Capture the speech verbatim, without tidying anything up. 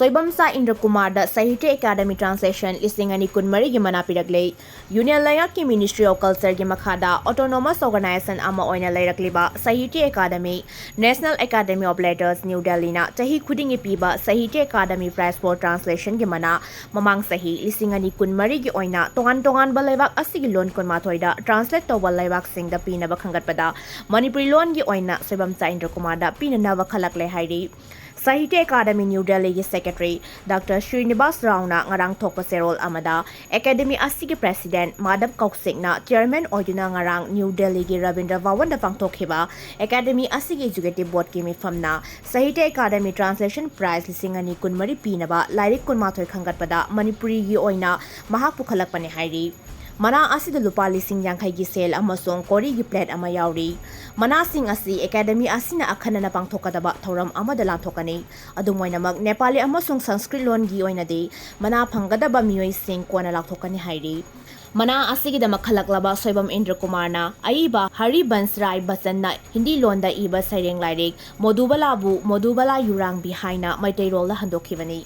ꯁꯣꯏꯕꯝꯆꯥ ꯏꯟꯗ꯭ꯔꯀꯨꯃꯥꯔꯗ ꯁꯥꯍꯤꯇ꯭ꯌ academy translation ꯂꯤꯁꯤꯡ ꯑꯅꯤ ꯀꯨꯟꯃꯔꯤꯒꯤ ꯃꯅꯥ ꯄꯤꯔꯛꯂꯦ꯫ ꯌꯨꯅꯤꯌꯟ ꯂꯩꯉꯥꯛꯀꯤ ꯃꯤꯅꯤꯁꯇ꯭ꯔꯤ ꯑꯣꯐ ꯀꯜꯆꯔꯒꯤ ꯃꯈꯥꯗ ꯑꯣꯇꯣꯅꯣꯃꯁ ꯑꯣꯔꯒꯅꯥꯏꯖꯦꯁꯟ ꯑꯃ ꯑꯣꯏꯅ ꯂꯩꯔꯛꯂꯤꯕ Sahitya Akademi, national academy of letters, new ꯗꯦꯜꯂꯤꯅ ꯆꯍꯤ ꯈꯨꯗꯤꯡꯒꯤ ꯄꯤꯕ ꯁꯥꯍꯤꯇ꯭ꯌ ꯑꯦꯀꯥꯗꯃꯤ ꯄ꯭ꯔꯥꯏꯖ ꯐꯣꯔ ꯇ꯭ꯔꯥꯟꯁꯂꯦꯁꯟꯒꯤ ꯃꯅꯥ ꯃꯃꯥꯡ ꯆꯍꯤ ꯂꯤꯁꯤꯡ ꯑꯅꯤ ꯀꯨꯟꯃꯔꯤꯒꯤ ꯑꯣꯏꯅ ꯇꯣꯉꯥꯟ ꯇꯣꯉꯥꯟꯕ ꯂꯩꯕꯥꯛ ꯑꯁꯤꯒꯤ ꯂꯣꯟ ꯀꯨꯟꯃꯥꯊꯣꯏꯗ ꯇ꯭ꯔꯥꯟꯁꯂꯦꯠ ꯇꯧꯕ ꯂꯩꯕꯥꯛꯁꯤꯡꯗ ꯄꯤꯅꯕ ꯈꯟꯒꯠꯄꯗ ꯃꯅꯤꯄꯨꯔꯤ ꯂꯣꯟꯒꯤ ꯑꯣꯏꯅ ꯁꯣꯏꯕꯝꯆꯥ ꯏꯟꯗ꯭ꯔꯀꯨꯃꯥꯔꯗ ꯄꯤꯅꯅꯕ ꯈꯜꯂꯛꯂꯦ ꯍꯥꯏꯔꯤ꯫ ꯁꯥꯍꯤꯇ꯭ꯌ ꯑꯦꯀꯥꯗꯃꯤ ꯅ꯭ꯌꯨ ꯗꯦꯜꯂꯤꯒꯤ ꯁꯦꯀ꯭ꯔꯦꯇꯔꯤ ꯗꯥꯛꯇꯔ ꯁ꯭ꯔꯤꯅꯤꯕꯥꯁ ꯔꯥꯎꯅ ꯉꯔꯥꯡ ꯊꯣꯛꯄ ꯆꯦꯔꯣꯜ ꯑꯃꯗ ꯑꯦꯀꯥꯗꯃꯤ ꯑꯁꯤꯒꯤ ꯄ꯭ꯔꯦꯁꯤꯗꯦꯟꯠ ꯃꯥꯙꯕ ꯀꯧꯁꯤꯛꯅ ꯆꯤꯌꯔꯃꯦꯟ ꯑꯣꯏꯗꯨꯅ ꯉꯔꯥꯡ ꯅ꯭ꯌꯨ ꯗꯦꯜꯂꯤꯒꯤ ꯔꯕꯤꯟꯗ꯭ꯔ ꯚꯋꯟꯗ ꯄꯥꯡꯊꯣꯛꯈꯤꯕ ꯑꯦꯀꯥꯗꯃꯤ ꯑꯁꯤꯒꯤ ꯑꯦꯛꯖꯤꯀ꯭ꯌꯨꯇꯤꯚ ꯕꯣꯔꯗꯀꯤ ꯃꯤꯐꯝꯅ ꯁꯥꯍꯤꯇ꯭ꯌ ꯑꯦꯀꯥꯗꯃꯤ ꯇ꯭ꯔꯥꯟꯁꯂꯦꯁꯟ ꯄ꯭ꯔꯥꯏꯖ ꯂꯤꯁꯤꯡ ꯑꯅꯤ ꯀꯨꯟꯃꯔꯤ ꯄꯤꯅꯕ ꯂꯥꯏꯔꯤꯛ ꯀꯨꯟꯃꯥꯊꯣꯏ ꯈꯟꯒꯠꯄꯗ ꯃꯅꯤꯄꯨꯔꯤꯒꯤ ꯑꯣꯏꯅ ꯃꯍꯥꯛ ꯄꯨꯈꯠꯂꯛꯄꯅꯤ ꯍꯥꯏꯔꯤ꯫ ꯃꯅꯥ ꯑꯁꯤꯗ ꯂꯨꯄꯥ ꯂꯤꯁꯤꯡ ꯌꯥꯡꯈꯩꯒꯤ ꯁꯦꯜ ꯑꯃꯁꯨꯡ ꯀꯣꯔꯤꯒꯤ ꯄ꯭ꯂꯦꯠ ꯑꯃ ꯌꯥꯎꯔꯤ꯫ ꯃꯅꯥꯁꯤꯡ ꯑꯁꯤ ꯑꯦꯀꯥꯗꯃꯤ ꯑꯁꯤꯅ ꯑꯈꯟꯅꯅ ꯄꯥꯡꯊꯣꯛꯀꯗꯕ ꯊꯧꯔꯝ ꯑꯃꯗ ꯂꯥꯟꯊꯣꯛꯀꯅꯤ꯫ ꯑꯗꯨꯝ ꯑꯣꯏꯅꯃꯛ, ꯅꯦꯄꯥꯂꯤ ꯑꯃꯁꯨꯡ ꯁꯪꯁꯀ꯭ꯔꯤꯠ ꯂꯣꯟꯒꯤ ꯑꯣꯏꯅꯗꯤ ꯃꯅꯥ ꯐꯪꯒꯗꯕ ꯃꯤꯑꯣꯏꯁꯤꯡ ꯀꯣꯟꯅ ꯂꯥꯎꯊꯣꯛꯀꯅꯤ ꯍꯥꯏꯔꯤ꯫ ꯃꯅꯥ ꯑꯁꯤꯒꯤꯗꯃꯛ ꯈꯜꯂꯛꯂꯕ ꯁꯣꯏꯕꯝ ꯏꯟꯗ꯭ꯔꯀꯨꯃꯥꯔꯅ ꯑꯏꯕ ꯍꯔꯤꯕꯟꯁ ꯔꯥꯏ ꯕꯆꯟꯅ ꯍꯤꯟꯗꯤ ꯂꯣꯟꯗ ꯏꯕ ꯁꯩꯔꯦꯡ ꯂꯥꯏꯔꯤꯛ ꯃꯣꯗꯨꯕꯂꯥꯕꯨ ꯃꯣꯗꯨꯕꯂꯥ ꯌꯨꯔꯥꯡꯕꯤ ꯍꯥꯏꯅ ꯃꯩꯇꯩꯔꯣꯜꯗ ꯍꯟꯗꯣꯛꯈꯤꯕꯅꯤ꯫